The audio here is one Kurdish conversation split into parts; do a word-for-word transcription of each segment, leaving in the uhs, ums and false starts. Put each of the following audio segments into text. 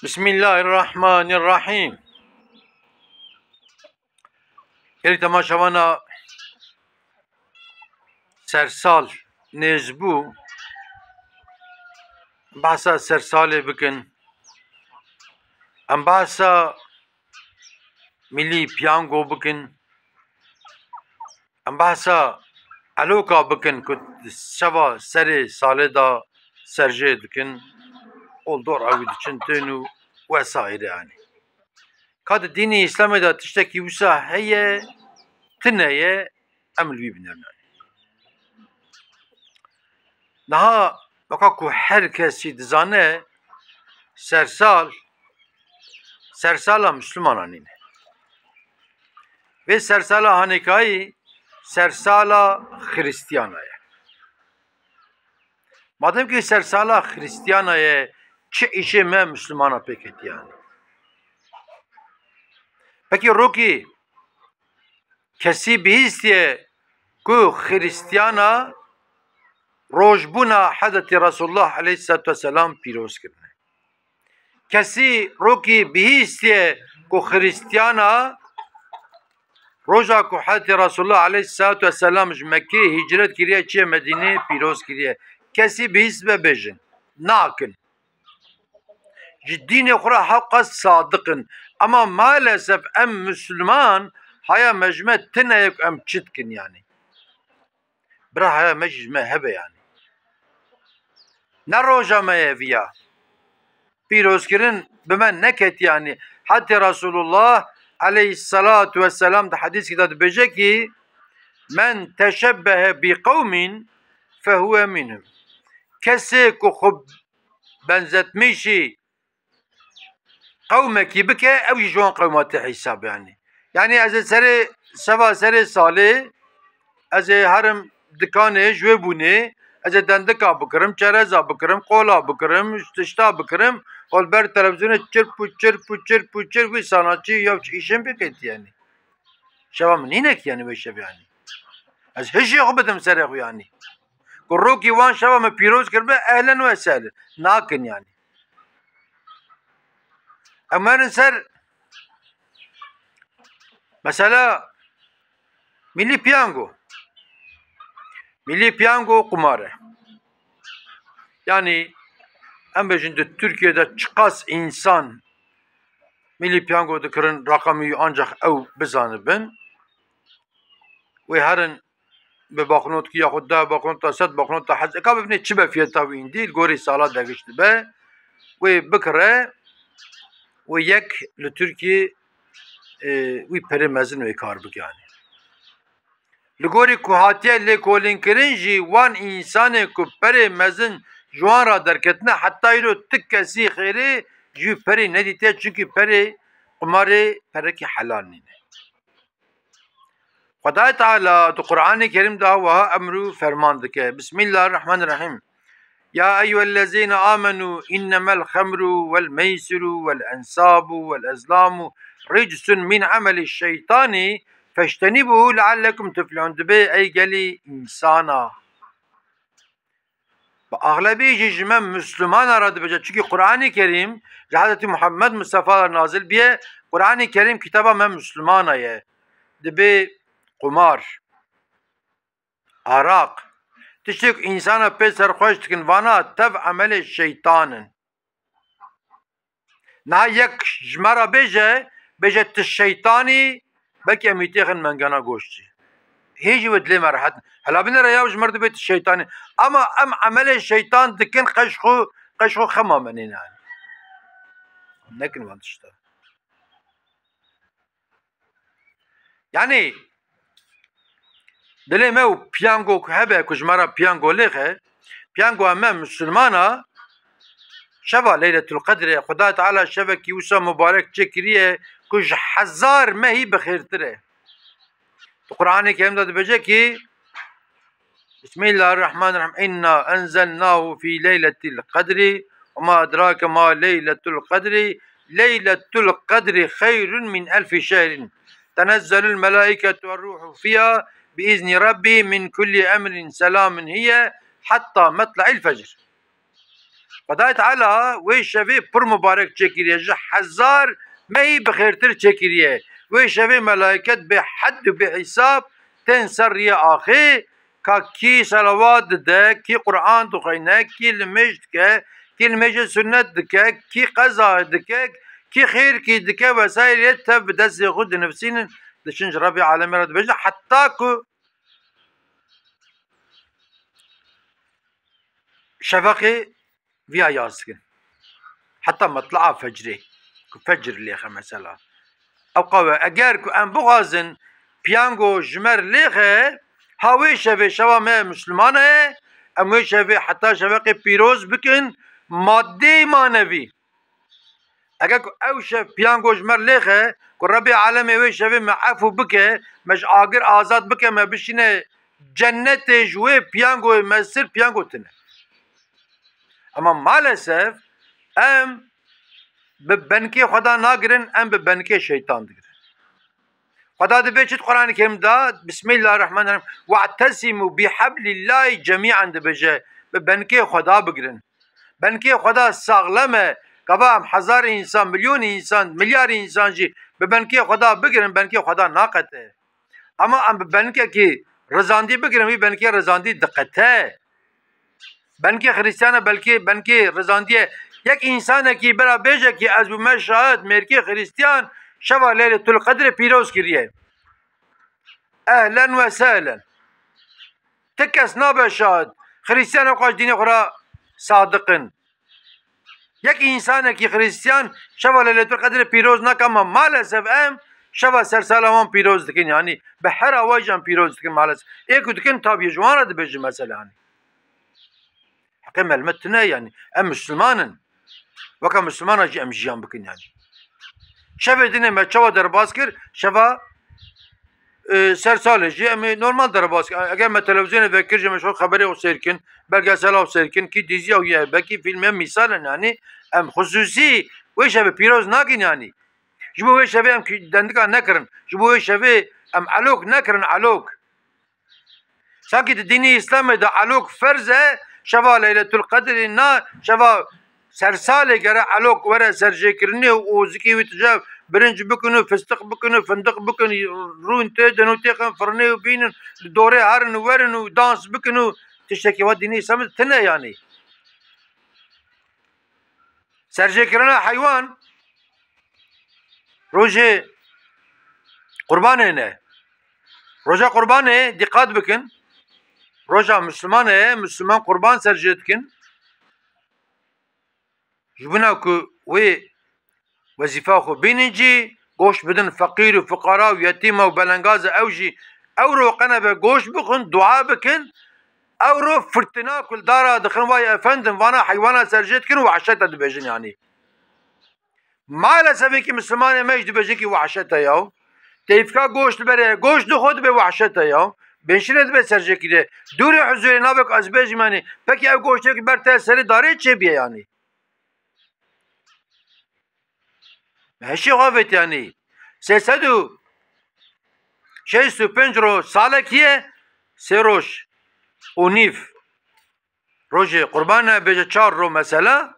Bismillahirrahmanirrahîm. Gelî temaşevana sersal nêz bû. Behsa sersalê bikin. Em behsa milî piyango bikin. Em behsa eloka bikin ku şeva serê salê de serjê dikin, oldora wî diçin tên û wesaîre, yanî. Ka di dînê Îslamê de tiştekî wisa heye, tune ye, em li wî binêrin. Niha weka ku her kes jî dizane, sersal, sersala Mislimanan nîne. Vê sersala hanêkayî sersala Xirîstiyana ye. Madem ki sersala Xirîstiyana ye, çi îşê me Mislimana pê ketiye? Pekî rokî kesî bihîstiye ku Xirîstiyana rojbûna Hezretî Resulullah aleyhisselatu vesselam pîroz kirine? Kesî rokî bihîstiye ku Xirîstiyana roja ku Hezretî Resulullah aleyhisselatu vesselam ji Mekkê hicret kiriye, çiye Medînê pîroz kiriye? Kesî bihîst be bêjin. Nakin. Ji dînê xwe re hewqas sadiq in. Ema maalesef em Misliman haya me ji me tune ye ku em çi dikin, yanî. Bira haya me jî ji me hebe, yanî. Ne roja me ye viya. Pîrozkirin bi me neketiye, yanî. Hetê Resulullah aleyhisselatu vesselam di hedîskî de dibêje ki, "Men teşebbehe bi qewmin fehuve minhum." Kesê ku xwe benzetmîşî qewmekî bike, ew jî ji wan qewma tê hîsab, yanî. Yanî ez ê serê, şeva serê salê, ez ê herim dikanê ji wê bûnê, ez ê dendika bikirim, çereza bikirim, qola bikirim, tişta bikirim, û li ber televîzyonê çirp û çirp û çirp û çirp wî sanatçî ya çi îşin bikin, yanî. Şeva min nîne ki, yanî, wê şevê, yanî. Ez hişê xwe bidim serê xwe, yanî. Ku rokî wan şeva me pîroz kiribe, ehlen we sehlen. Nakin, yanî. Em werin ser mesela milî piyango. Milî piyango qumar e. Yanî em bêjin di Tirkiyê de çiqas însan milî piyango dikirin, raqemî ancax ew bizanibin. Wê herin bi baxnotki yaxud deh baxnota, sed baxnota hez eka bibinê çi be fiyeta wî îndî, li gorî sala degişt dibe. Wê bikire, wê yek li Tirkiyê, e, wî perê mezin wê kar bike, yanî. Li gorî ku hatiye lêkolînkirin jî wan însanê ku perê mezin ji wan re derketine, heta îro ti kesî xêrê ji wî perê nedîtiye, çunkî perê qumarê perekî helal nîne. Xwedayê Teala di Qur'anê Kerîm de wiha emr û ferman dike. Bismillahirrahmanirrahîm. Ya eyyuhellezîne amenû innemel xemru wel meysiru wel ensabu wel ezlamu ricsun min emelî şeytanî feştenîbûhu leallekum tuflihûn. Dibê ey gelî însana. Bi axlebî jî ji me Mislimana re dibêje. Çunkî Qur'anê Kerîm ji Hezretî Muhammed Mustafa re nazil biye. Qur'anê Kerîm kitaba me Mislimana ye. Dibê qumar, araq, tiştê ku însana pê serxweş dikin, vana tev emelê şeytan in. Niha yek ji me re bêje, bêje, "Tu şeytanî", belkî em wî têxin mengena goştî. Hê jî wê dilê me rehet. Hela binêre ya ji me re dibê tu şeytanî. Ama em emelê şeytan dikin, qeş xwe, qeş xwe xema me nêne. Nekin van tişta. Yanî, dilê me û piyango ku hebe, ku ji me re piyango lêxe, piyangoya me Misilmana, şeva Leyletul Qedrê, Xuda Teala şevekî wisa mubarek çêkiriye ku ji hezar mehî bi xêrtir e. Di Qur'anê Kerîm de dibêje ki, Bismillahirrahmanirrahîm. "İnna enzelnahu fî leyletil qedri ve ma edrake ma leyletul qedri. Leyletul qedri xeyrun min elfi şehrin. Tenezzelul melâiketu ve ruhu fîha bi izni Rabbi min kulli emrin selamun hiye hatta metla'il fecr." Xwedayê Teala wê şevê pir mubarek çêkiriye, ji hezar mehî bi xêrtir çêkiriye. Wê şevê melayket bê hed û bê hîsab tên ser riyê axê, ka kî selawat dide, kî Quran dixwîne, kî limêj dike, kî limêjê sunnet dike, kî qeza dike, kî xêrkî dike vesaire tev bi destê xwe dinivîsînin, diçin ji Rebê Alemê re dibêjin, heta ku şefeqê viya yaz dikin. Heta metlaa fecrê, ku fecr lêxe mesela. Ew qawe, eger ku em bixwazin piyango ji me re lêxe, ha wê şevê şeva me Misliman e, em wê şevê heta şefeqê pîroz bikin, madê manevî. Eger ku ew şev piyango ji me re lêxe, ku Rebê Alemê wê şevê me efû bike, me ji agir azad bike, me bişîne cennetê, ji wê piyangoyê mestir piyango tune. Ama maalesef em bi benkê Xweda nagirin, em bi benkê şeytan digirin. Xweda dibê çi di Quranê Kerim de? Bismillahirrahmanirrahim. "Wa'tesimu bihablillahi cemi'an" dibêje. Bi benkê Xweda bigirin. Benkê Xweda saxlem e. Gava em hezar însan, milyon însan, milyar însan jî bi benkê Xweda bigirin, benkê Xweda naqete. Ama em bi benkekî rizandî bigirin, wî benkê rizandî diqete. Benkê Xirîstiyan e, belkê benkê rizandî ye. Yek însanekî bira bêje ki ez bûme şahid, mêrkê Xirîstiyan şeva Leyletul Qedrê pîroz kiriye. Ehlen ve sehlen. Ti kes nabe şahid. Xirîstiyan xwe ji dînê xwe re sadiq in. Yek însanekî Xirîstiyan şeva Leyletul Qedrê pîroz nake, ama maalesef em şeva sersala wan pîroz dikin, yanî bi her awayî jî em pîroz dikin maalesef. Ê ku dikin tabî ji wan re dibêjin mesela, yanî. Heqê me li me tune, yanî em Misliman in. Weke Mislimana jî em jiyan bikin, yanî. Şevê dinê me çawa derbas kir? Şeva e, ser salê jî em ê normal derbas, eger me televîzyonê vekir jî me ji xwe xeberê xwe seyr kin, belgesela xwe seyr kin, kî dîziya xwe ye, belkî fîlmê, mîsal in, yanî em xusûsî wê şevê pîroz nakin, yanî ji bo wê şevê em kî dendika nekirin, ji bo wê şevê em elok nekirin, elok. Sankî di dînê Îslamê de elok ferz e, şeva Leyletul Qedrê na, şeva Sersalê gere elok were serjêkirinê û zikê wî tije birinc bikin û fistiq bikin û findiq bikin, rûn têdin û têxin firnê û bînin, li dorê herin û werin û dans bikin û tiştekî wa dînê Îslamê tine, yanî. Serjêkirina heywan rojê qurbanê ne. Roja qurbanê dîqat bikin. Roja Mislimanê ye, Misliman qurban serjê dikin. Ji bona ku wê wezîfa xwe bînin cî, goşt bidin feqîr û fiqara û yetîma û belengaz e, ew jî ew ro qenebe goşt bixwin, dua bikin, ew ro firtina ku li dara dixin, vay efendim, vana heywana serjê dikin û wehşete dibêjin, yanî. Maalesef êkî Mislimanê me jî dibêje kî wehşete ya. Teyfika goşt bere, goşt dixwe dibe wehşete ya. Bêşine dibe serjêkirê. Dûrê huzurê nabe ku ez bêjim, yanî, pekî ev goştê ku ber te serê darê çêbiye, yanî. Heşê xwe vêt, yanî. Sê sed û şêst û pênc ro salekî ye, sê roj û nîv. Rojê qurban e, bêje çar ro mesela.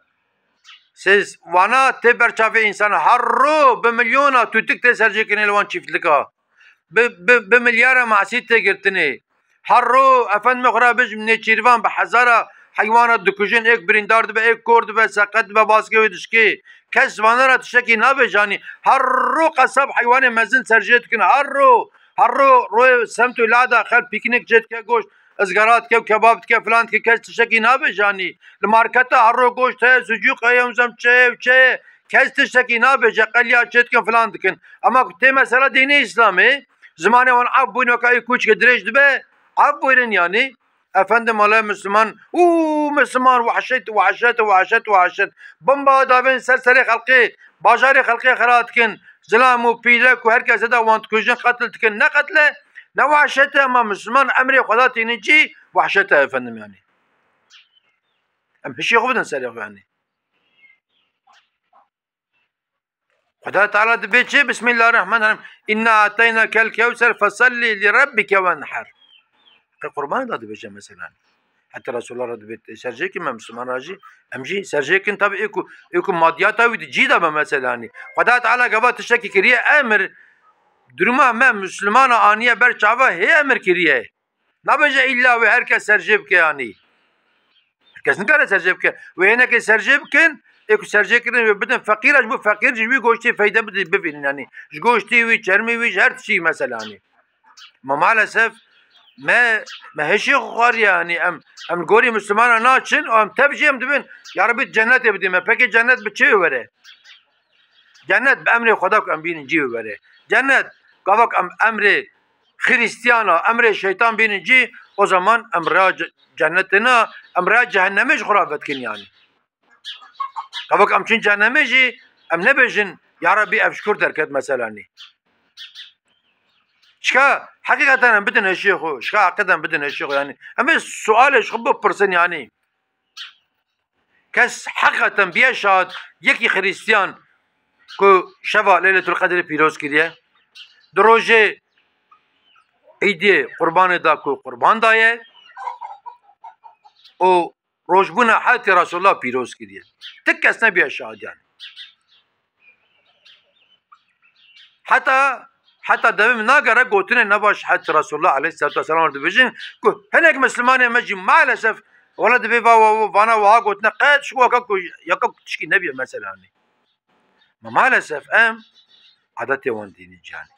Siz wana tê ber çavê însana, her ro bi milyona tûtik tê serjêkirinê li wan çîftlika. Bi, bi, bi milyara masî tê girtinê. Her ro, efendimê xwe re bijim, nêçîrvan bi hezara heywana dikujin, êk birîndar dibe, êk kor dibe, seqet dibe, baskê wê dişkê. Kes vana re tiştekî nabêje, yanî. Her ro qesab heywanê mezin serjê dikin, her ro. Her ro royê semt û lada xelk pîknîk çê dike, goşt izgara dike û kebab dike, filan dike, kes tiştekî nabêje, yanî. Li marketa her ro goşt heye, sucûk heye, nizam çi heye û çi heye. Kes tiştekî nabêje, qeliya çê dikin, filan dikin. Ema ku tê mesela dînê Îslamê, zimanê wan af bûyîn, weke ew kûçikê dirêj dibe, af bûyîn, yanî. Efendim, mala Misliman, û Misliman, wehşet, wehşet, wehşet, wehşet. Bomba davên ser serê xelkê, bajarê xelkê xera dikin. Zilam û pîrek û her kesê de wan dikujin, qetil dikin. Ne qetil e, ne wehşet e, ema Misliman emrê Xweda tînin cî, wehşet e efendim, yanî. Em hişê xwe bidin serê xwe, yanî. Xweda Teala dibê çi? Bismillahirrahmanirrahim. "İnna ateynakel kevser, fesalli li rabbike wenher." Qe qurban da dibêje mesela. Heta Resulullah re dibêt serjêkin, me Müslüman re jî, em jî serjêkin. Tabi ê ku, ê ku madiyata wî di cî de be mesela, yanî Xweda Teala gava tiştekî kiriye emir, duruma me Müslümana aniye ber çava hê emir kiriye. Nabêje îlla wê her kes serjê bike, yanî. Her kes nikare serjê bike. Wê hinekê serjê bikin, ê ku serjêkirin wê bidin feqîra, ji bo feqîr ji wî goştê feyde bidî, bibînin, yanî. Ji goştê wî, çermê wî, ji her tiştî mesela, yanî. Ma maalesef me, me hişê xwe xwariye, yanî em, em li gorî Müslümana naçin û em tev jî em dibin, ya Rebî cennetê bidî me. Pekê cennet bi çi were? Cennet bi emrê Xweda ku em bînin cî were. Cennet gava ku em emrê Xrîstiyana, emrê şeytan bînin cî, o zaman em rêya ce-, cennetê na, em rêya cehennemê ji xwe re vedikin, yanî. Gava ku em çin cehennemê jî, em nebêjin, ya Rebî ev ji kur derket mesela, nî. Çika heqîqeten em bidin hişê xwe, çika heqîqeten bidin hişê xwe, yanî. Em vê sualê ji xwe bipirsin, yanî. Kes heqîqeten biye şahid, yekî Xrîstiyan ku şeva Leyletul Qedrê pîroz kiriye, di rojê Îdê Qurbanê de ku qurban daye û rojbûna heyatê Resulullah pîroz kiriye. Ti kes nebiye şahid, yanî. Heta, heta devê min nagere gotinê nebaş heyatê Resulullah aleyhissalatu vesselam dibêjin ku hinek Müslümanê me jî maalesef wela dibê va, va, va, vana wiha gotine qet ji weka ku, yeka ku tişkî nebiye mesela, yanî. Ma maalesef em adetê wan dînî, yanî.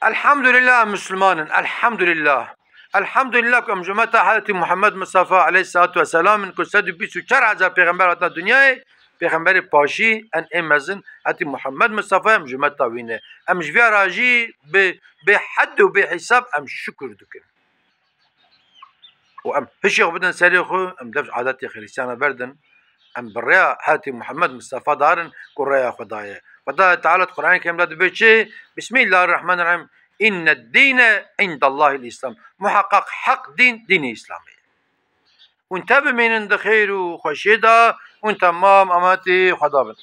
Elhamdülillah em Müslüman in. Elhamdülillah. Elhamdülillah ku em ji umeta Hezretî Muhammed Mustafa aleyhissalatu vesselam in ku sed û bîst û çar hezar pêxember hatine dinyayê, pêxemberê paşî en ê mezin Hezretî Muhammed Mustafa em ji umeta wî ne. Em ji vîya re jî bi, bi hed û bi hesab em şukir dikin. Û em hişê xwe bidin serê xwe, em dev ji adetê Xrîstiyana berdin. Em bi rêya Hezretî Muhammed Mustafa darin ku rêya Xwedayê. Xwedayê Teala di Qur'anê Kerim de dibê çi? Bismillahirrahmanirrahim. Inne dîne indallahil Îslam. Muheqeq heq dîn, dînê Îslamê ye. Hûn te bimînin di xêr û xweşiyê de, hûn temam ametî Xweda bin.